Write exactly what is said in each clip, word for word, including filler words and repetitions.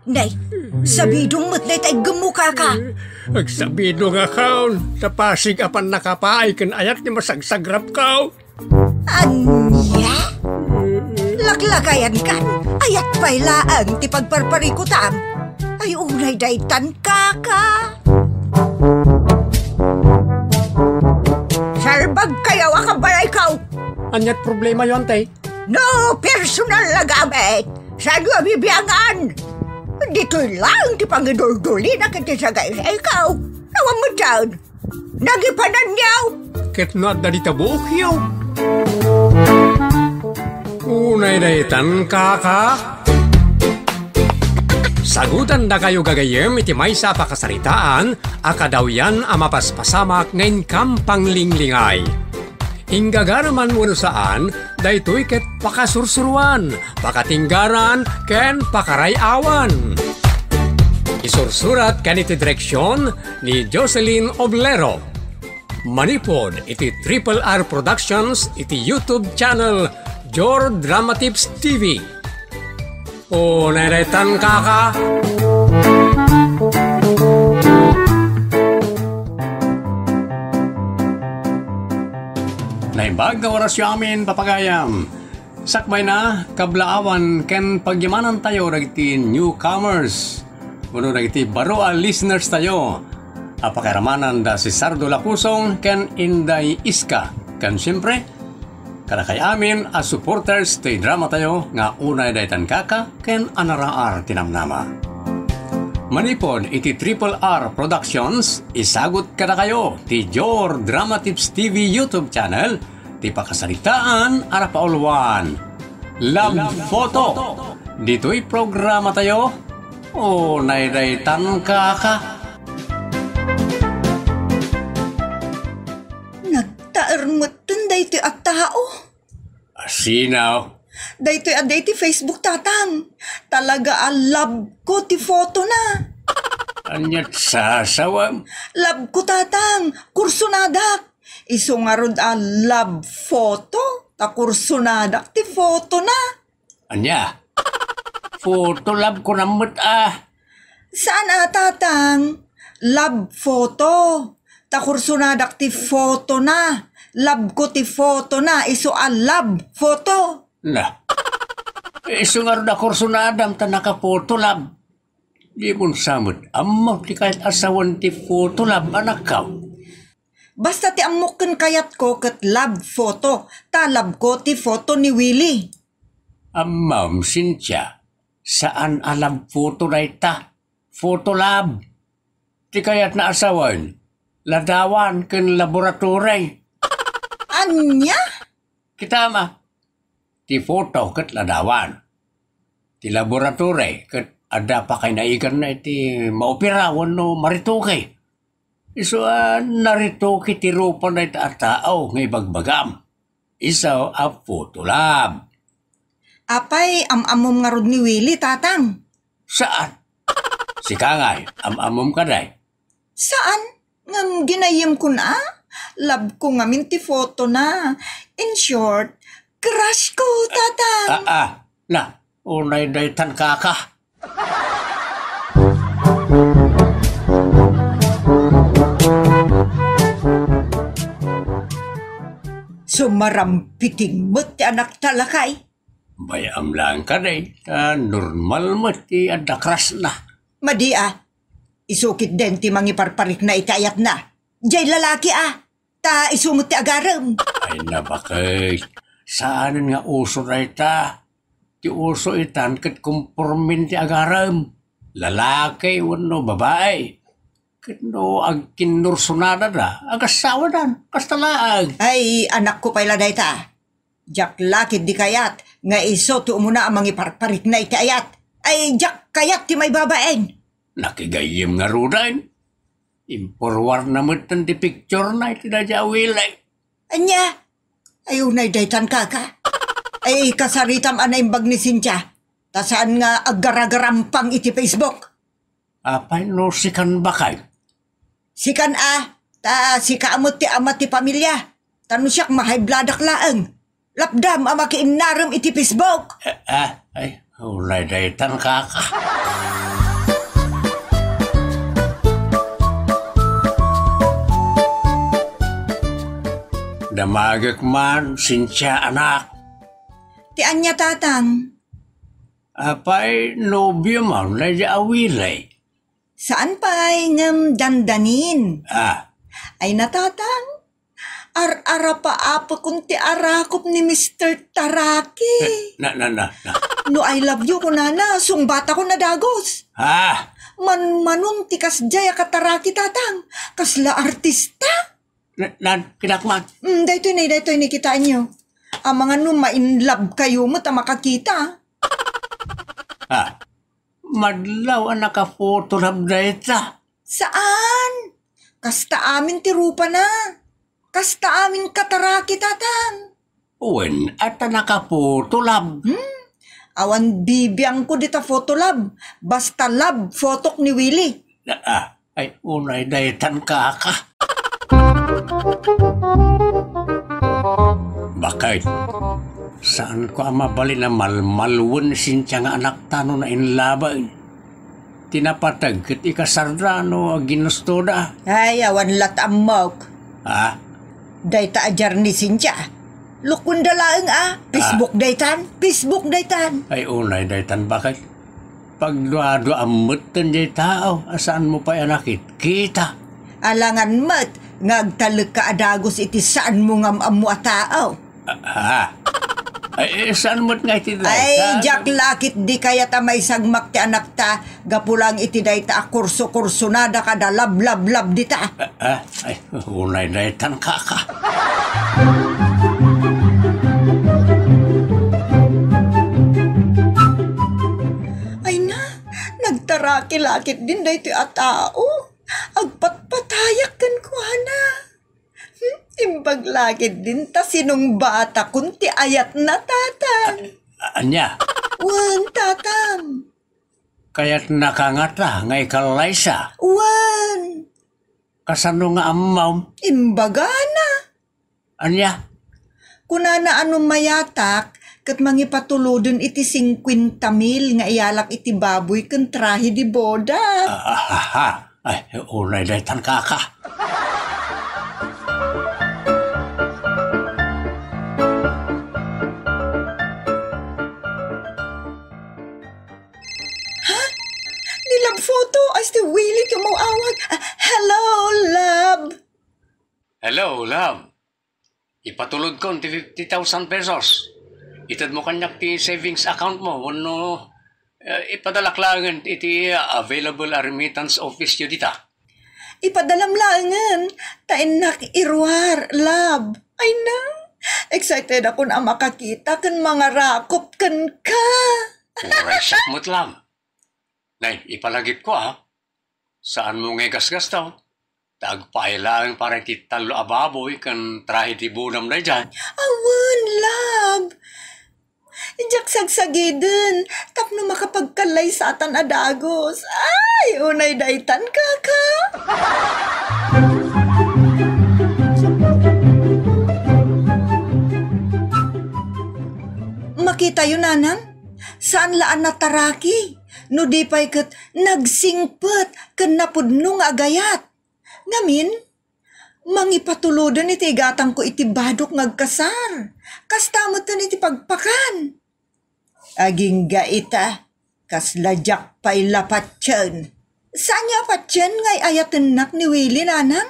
Nay, sabidong met dayta iggemmo, kaka. Agsabidongakon, ta pasig a pannakapaay ken ayat ti masagsagrapko. Ania? Laklakayankan, ayat pay laeng ti pagparparikutam. Ay, unay daytan, kaka. Salbagkayo a kabalayko. Aniat problemayo, ante? No personal a gamit, saanyo a bibiangan? Ditoy laeng ti pangiduldulina ken ti sagaysayko. Awan met dayta. Nagipananyo. Ket no adda dita buokyo. Unay daytan, kaka. Sagutandakayo gagayyem iti maysa a pakasaritaan a kadawyan a mapaspasamak nga inkam panglinglingay. Inggagaraman wenno saan, daytoy ket pakasursuroan, pakatinggaran, ken pakaray-awan. Isursurat ken iti direksion ni Jocelyn Oblero. Manipud iti Triple R Productions iti YouTube channel Jor Dramatips T V. O, nairetan, kaka. Naimbag nga orasyo amin, papagayam. Sakbayna, kablaawan ken pagyamanantayo dagiti newcomers wenno dagiti baro a listeners tayo a pakairamanan da Cesardo Lacusong ken Inday Iska. Ken siempre, kadakay amin a supporters ti drama tayo nga unay daytan kaka ken anaraar ti namnama. Manipud iti Triple R Productions, isagut kadakayo ti Jor Drama Tips T V YouTube channel ti pakasaritaan a napauluan. Love Photo. Ditoy programa tayo. O, naydaytan kaka. Nagtaer metten daytoy a tao. Asino? Daytoy a daytoy Facebook, tatang. Talaga a love ko ti photo na. Aniat sasawam? Love ko, tatang. Kursunadak. Isu ngarud a love photo, ta kursunadak ti photo na. Ania? Photo love ko nammet a. Saan a, tatang? Love photo. Ta kursunadak ti photo na. Love ko ti photo na. Isu a love photo. Na. Isu ngarud a kursunadam ta naka-photo love. Di mo sa met ammo ti kayat a sawen ti photo love, anakko. Basta ti ammok ken kayatko ket love photo, ta love ko ti photo ni Willie. Ammom, Cynthia, saan a love photo dayta. Photo love. Ti kayatna a sawen, ladawan ken laboratory. Ania? Kitam a, ti photo ket ladawan. Ti laboratory ket adda pakaynaiganna iti maopera wenno maretoke. Isu a naretoke ti rupa dayta a tao nga ibagbagam. Isu a photo lab. Apay, am-ammom ngarud ni Willie, tatang? Saan? Sika ngay, am-ammom kadi? Saan? Ngem ginayyemkon a? Love ko ngamin ti photo na. In short, crush ko, tatang. Ah, ah. Na, unay daytan kaka. Sumarampiting met ti anak ta lakay. Bay-am laeng kadi, ta normal met ti adda crush na. Madi a, isu ketdin ti mangiparparikna iti ayatna. Jay lalaki a, ta isu met ti agarem. Ay, nabakes. Saanen nga uso dayta. Ti uso itan ket kompormen ti agarem. Lalaki wenno babai. Ket no agkinursunadada, agasawadan. Kasta laeng. Ay, anakko pay la dayta. Diak la ketdi kayat nga isu ti umuna a mangiparparikna iti ayat. Ay, diak kayat ti maibabain. Nakigayyem ngaruden. Imporwarna metten ti picture na iti daydiay a Willie. Ania? Ay, unay daytan kaka. Ay, kasaritam a naimbag ni Cynthia. Ta saan nga aggaragarampang iti Facebook. Apay no sikan bakay? Sikan a, ta sika a met ti ama ti pamilia. Ta no siak, mahayblad-ak laeng. Lapdam a makiinnarem iti Facebook. Eh, ah, ay, ulay daytan kaka. Damagek man, Cynthia, anak. Ti ania, Tatang? Apay, nobio man, daydi a Willie? Saan pay, ngem dandanin. Ah. Ay na, Tatang. Ar-arapaapekon ti arakop ni Mister Taraki. Eh, na, na, na, na. No I love you, kunana, sungbatakon a dagus. Ah. Manmanon ti kasdiay a kataraki, Tatang. Kasla artista. Na, na, kinakman. Mm, daytoy ni, daytoy ni, kitaenyo. Amangan no ma-in love kayo met a makakita. Ah. Madlaw a naka-photolab dayta. Saan? Kasta amin ti rupana. Kasta amin kataraki, Tatang. Wen, ata naka-photolab. Hmm? Awan bibiangko dita photolab. Basta lab, fotok ni Willie. Ah, ah. Ay, unay daytan, kaka. Bakit? Saanko a mabalin a malmalwen ni Cynthia nga anakta no nainlaben. Ti napateg ket ikasarda no ginustoda. Ay, awan lat ammok. Ha? Dayta a diar ni Cynthia. Lukuenda laeng a. Facebook daytan. Facebook daytan. Ay, unay daytan, bakit? Pagduaduaam metten diay tao a saanmo pay a nakitkita. Alangan met nga agtalekka a dagus iti saanmo nga am-ammo a tao. Ah, ha? Ay, eh, saan met nga iti dayta? Ay, diak la ketdi kayat a maisagmak ti anakta gapu laeng iti dayta a kurso-kursonada kada lab-lab-lab dita. Ah, ah, ay, unay daytan, kaka. Ay na, nagtaraki la ketdin daytoy a tao. Agpatpatayak kenkuana. Hmm, imbag la ketdin ta sinungbatakon ti ayatna, Tatang. A-, ania? Wen, Tatang. Kayatnaka ngata nga ikallaysa? Wen. Kasano nga ammom? Imbagana. Ania? Kunana a no mayatak, ket mangipatuloden iti singkuenta mil nga iyalak iti baboy ken trahe de boda. Ah, ah, ah, ah. Ay, unay daytan, kaka. Ha? Ni love photo, as ti Willie ti umaw-awag. Ah, hello, love. Hello, love. Ipatulodkon ti fifty thousand pesos. Itedmo kaniak ti savings account mo wenno, eh, ipadalak laengen iti available a remittance office yo dita. Ipadalam laengen, ta innak iruar, love. Ay na, excited akon a makakita ken mangarakop kenka. Uray siak met, love. Nay, ipalagipko, a. Saanmo nga igasgastaw? Ta agpaay laeng para iti tallo a baboy ken trahe ti bodam daydiay. Awan, love. Diak sagsagiden tapno makapagkallaysatan a dagus. Ay, unay daytan, kaka. Makitayo, nanang? Saan la a nataraki, no di pay ket nagsingpet ken napudno nga agayat. Ngamin, mangipatuloden iti igatangko iti badok nga agkasar. Kasta metten iti pagpakan. Agingga ita, kasla diak pay la patien. Saanyo a patien nga ay-ayatennak ni Willie, nanang?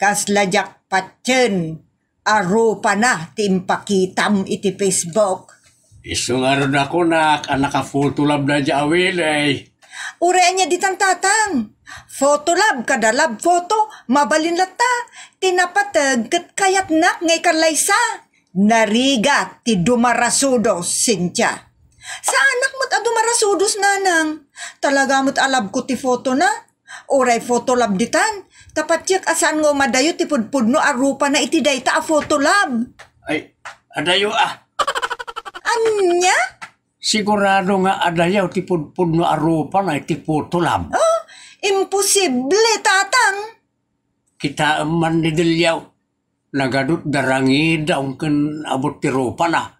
Kasla diak patien a rupana ti impakitam iti Facebook. Isu ngarud a kunak a naka-photolab daydiay a Willie. Uray ania ditan, tatang? Photolab kada love photo, mabalin latta. Ti napateg ket kayatnak nga ikallaysa. Narigat ti dumarasudos, Cynthia. Saanak met a dumarasudos, nanang. Talaga met a love ko ti photo na. Uray photo love ditan, ta patiek a saan nga umadayo ti pudpudno a rupana iti dayta a photo love. Ay, adayo a. Ania? Sigurado nga adayo ti pudpudno a rupana iti photo love. Oh, imposible, tatang. Kitaem man ni Deliao, nagadut darangida ken abut ti rupana.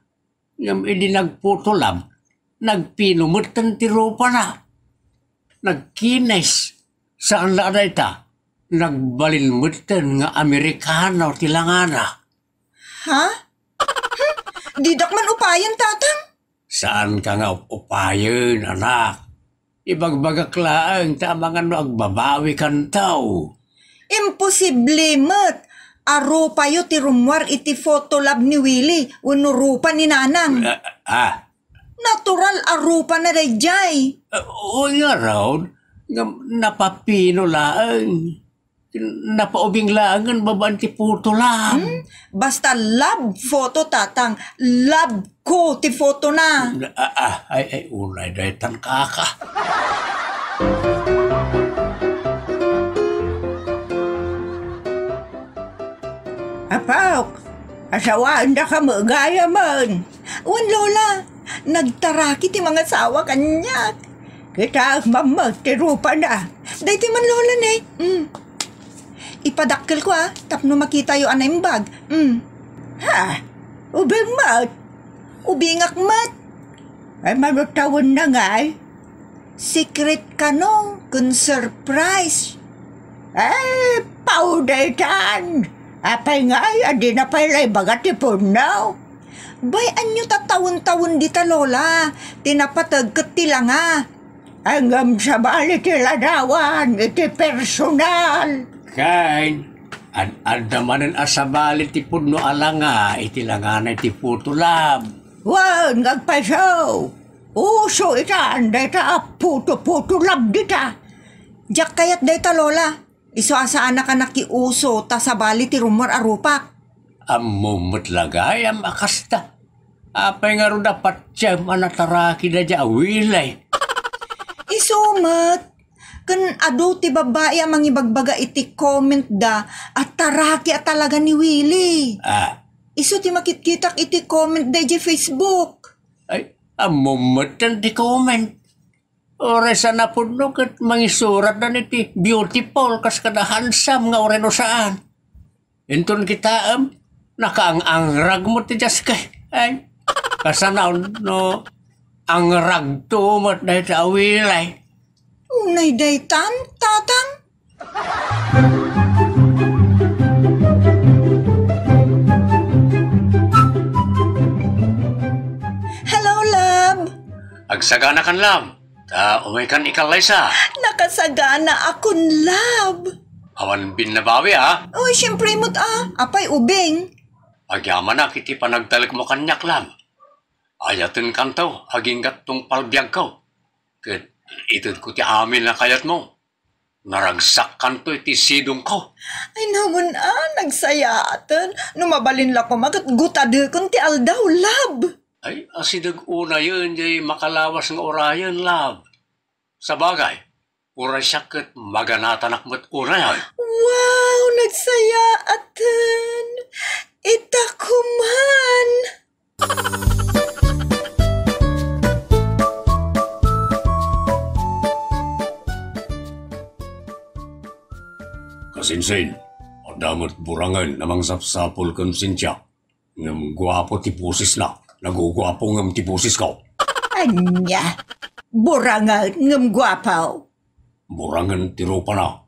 Ngem idi nagphoto love, nagpino metten ti rupana. Nagkinis, saan la a dayta, nagbalin metten nga Amerikano ti langana. Ha? Hmm? Didak man upayen, Tatang? Saanka nga up-upayen, anak. Ibagbagak laeng ta amangan no agbabawikanto. Imposible met a rupayo ti rummuar iti Photo Lab ni Willie wenno rupa ni Nanang. Ah, ah. Natural a rupana daydiay. Ah, wen ngarud, ngem napapino laeng. Napaubing laengen babaen ti Photo Lab. Hmm? Basta lab photo, Tatang. Lab ko ti photo na. Ah, ah, ay, ay, unay daytan, kaka. Apok, asawaendaka met gayamen. Wen, Lola, nagtaraki ti mangasawa kaniak. Kitaek man met ti rupana. Daytoy man, Lola, ne. Mm. Ipadakkelko, a, tapno makitayo a naimbag. Mm. Ha? Ubing met? Ubingak met. Ay, mano tawenna ngay? Secret kano ken surprise. Eh, pao daytan. Apay ngay a dina pay la ibaga ti punno? Bay, ania ta tawen-tawen dita, Lola, ti napateg ket ti langa. Ngem sabali ti ladawan iti personal. Ken, ad-adda manen a sabali ti pudno a langa iti langana iti Photo Lab. Wen, nga agpayso. Uso itan dayta a Photo-Photo Lab dita. Diak kayat dayta, Lola. Isu a saanak a nakiuso ta sabali ti rummuar a rupak. Ammom met la gayam a kasta. Apay ngarud a patiem a natarakida daydiay a Willie? Isu met, ken adu ti babbai a mangibagbaga iti comment da a taraki a talaga ni Willie. Ah. Isu ti makitkitak iti comment daydiay Facebook. Ay, ammom met ti comment. Uray saan a pudno ket mangisuratdan iti beautiful kas kada handsome nga uray no saan. Inton kitaem, nakaang-angrag mo ti Dios kay. Ay, kasano no angragto met dayta a Willie? Unay daytan, Tatang? Hello, love. Agsaganakan, love. Ta umaykan ikallaysa. Nakasaganaakon, love. Awan binnabawi, a? Oh, siyempre met, a. Apay ubing? Agyamanak iti panagtalekmo kaniak, love. Ayatenkanto agingga tungpal biagko. Ket itedko ti amin a kayatmo. Naragsakkanto iti sidongko. Ay, namun a, nagsayaaten. No mabalin la koma ket gutadekon ti aldaw, love. Ay, asideg unayen jay makalawas nga urayen, love. Sabagay, uray siak ket maganatanak met unayen. Wow, nagsayaaten. Ita koman. Kasinsin, adda met burangen a mangsapsapul ken Cynthia. Ngem guapo ti bosesna. Naguguapo ngem ti bosesko. Ania? Burangen ngem guapo? Burangen ti rupana.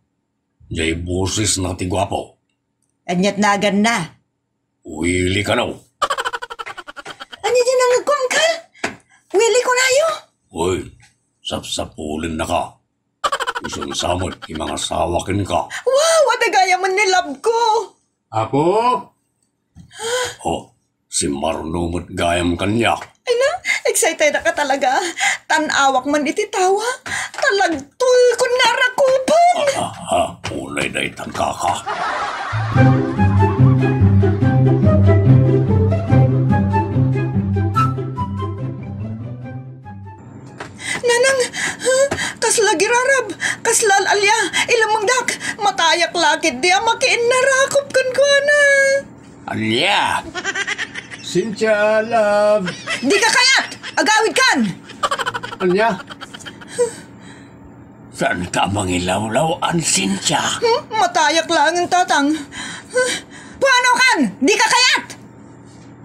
Jay bosesna ti guapo. Aniat naganna? Willie kano. Ania ti nangegko, Uncle? Willie kunayo? Uy, sapsapulennaka. Isun sa met ti mangasawa kenka. Wow! Adda gayamen ni love ko! Apo? Oh, si Marno met gayam kaniak. Ay na, excited ka talaga. Tan-awak man iti tawa. Talagtoy kun narakupan. Ah, ah, ah, unay daytan, kaka. Nanang, ha? Kasla girarab, kasla al-alia, ilemmengdak, matayak la ketdi a makiinnarakup kenkuana. Alia! Cynthia, love! Dika kayat! Agawidkan! Ania? Saanka mangilawlaw-an, Cynthia? Hmm? Matayak laeng, Tatang. Huh? Puanokan! Dika kayat!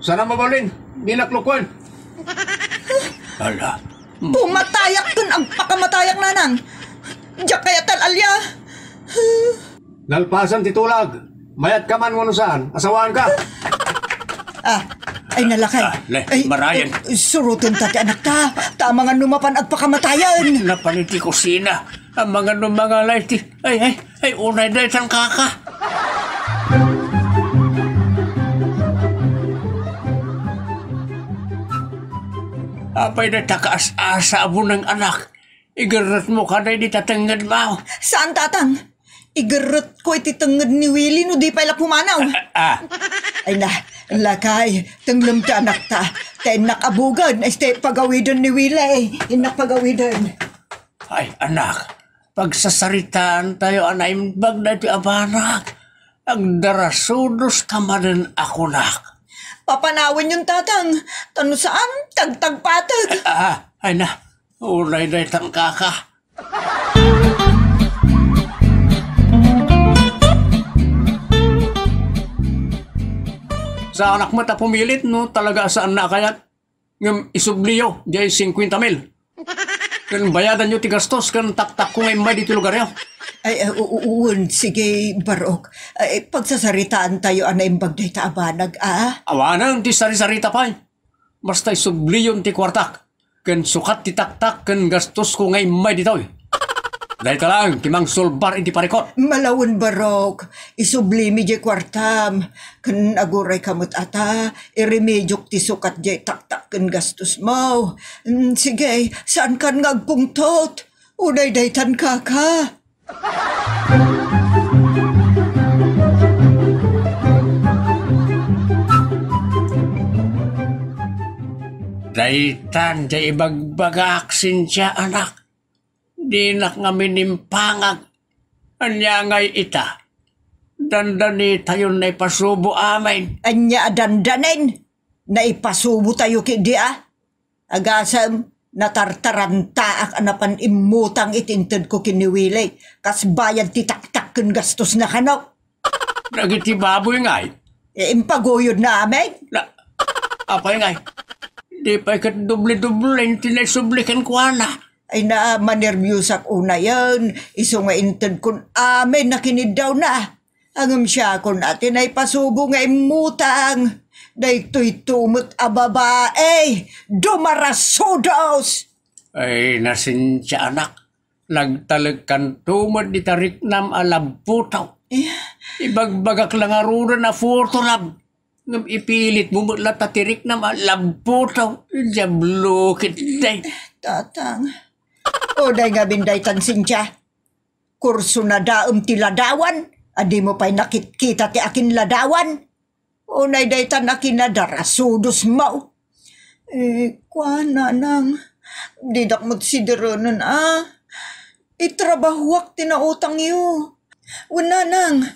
Saan a mabalin, dinak lukwen. Ala. Pumatayak ken agpakamatayak, Nanang. Diak kayat al-alia. Nalpasan ti tulag. Mayat ka man wenno saan, asawaanka. Ah, ay, nalakay. Ah, ne, ay, marayan. Ay, suroten ta ti anakta. Ta amangan no mapan agpakamatayan. Napan iti kusina. Amangan no mangalay ti, ay, ay, ay, unay daytan kaka. Apay dayta kaas-asa a buneng, anak? Igerretmo kadi dita tengngedmo. Saan, Tatang. Igerretko iti tengnged ni Willie no di pay la pumanaw. Ah, ah. Ay na, lakay, tenglem ti anakta. Ta innak abugen, este pagawiden ni Willie. Innak pagawiden. Ay, anak, pagsasaritaan tayo a naimbag daytoy a banag. Agdarasudos ka manen a kunak. Papanawen yon, Tatang. Ta no saan, tagtagpatek. Ah, ah, ay na. Unay daytan kaka. Saanak met a pumilit no talaga a saanna a kayat. Ngem isubliyo, diay singkuenta mil. Ken bayadanyo ti gastos ken taktakko nga immay ditoy lugaryo. Ay, ay, u-, u-, wen, sige, Barok. Ay, pagsasaritaan tayo a naimbag dayta a banag, a? Awanen ti sarisarita pay. Basta isubliyon ti kuartak. Ken sukat ti taktak ken gastosko nga immay ditoy. Dayta lang ti mangsulbar iti parikut. Malawen, Barok, isublimi diay kuartam. Ken aguray ka met ata, iremediok ti sukat diay taktak ken gastosmo. Mm, sige, saankan nga agpungtot. Unay daytan, kaka. Daytan diay ibagbagak, Cynthia, anak. Dinak ngamin impangag. Ania ngay ita? Dandanitayon naipasubo amin. Ania a dandanen? Naipasubo tayo ketdi a? Agasem, natartarantaak a napan immutang iti intedko ken ni Willie, kas bayad ti taktak ken gastosna kano. Dagiti baboy ngay? E, impaguyodna amin. Na, apay ngay? Di pay ket doble-doblen ti naisubli kenkuana. Ay na, manerbiusak unayen, isu nga intedkon amin a kiniddawna. Ngem siakon a ti naipasubo nga immutang. Daytoyto met a babai, dumarasudos! Ay, na, Cynthia, anak. Nagtalekkanto met dita riknam a love photo. Eh? Ibagbagak la ngaruden a photo love. Ngem ipilitmo met latta ti riknam a love photo. Diablo ketdi. Tatang. Unay ngamin daytan, Cynthia. Kursunadaem ti ladawan, a dimo pay nakitkita ti akinladawan. Unay daytan a kinadarasudosmo. Eh, kua, nanang, didak met siderenen a. Itrabahoak ti nautangyo. Wen, nanang,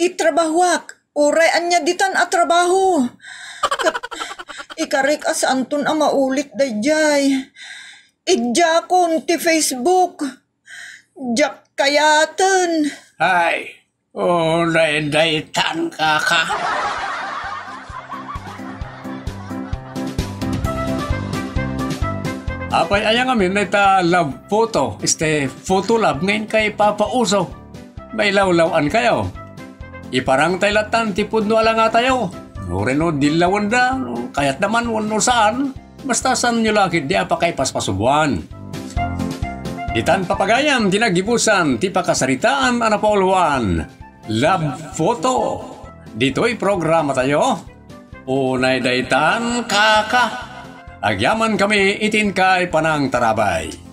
itrabahoak. Uray ania ditan a trabaho. Ket ikarik a saanton a maulit daydiay. Idiakon ti Facebook. Diak kayaten. Ay, unay daytan, kaka. Apay aya ngamin dayta love photo, este photo love nga inka ipapauso? Mailawlaw-ankayo. Iparangtay lattan ti pudno a langatayo. Uray no dillawenda, no kayatda man wenno saan. Basta saanyo la ketdi a pakaipaspasuboan. Ditan papagayam ti naggibusan ti pakasaritaan a napauluan, Love Photo. Ditoy programatayo, Unay Daytan, Kaka. Agyamankami iti inkay panangtarabay.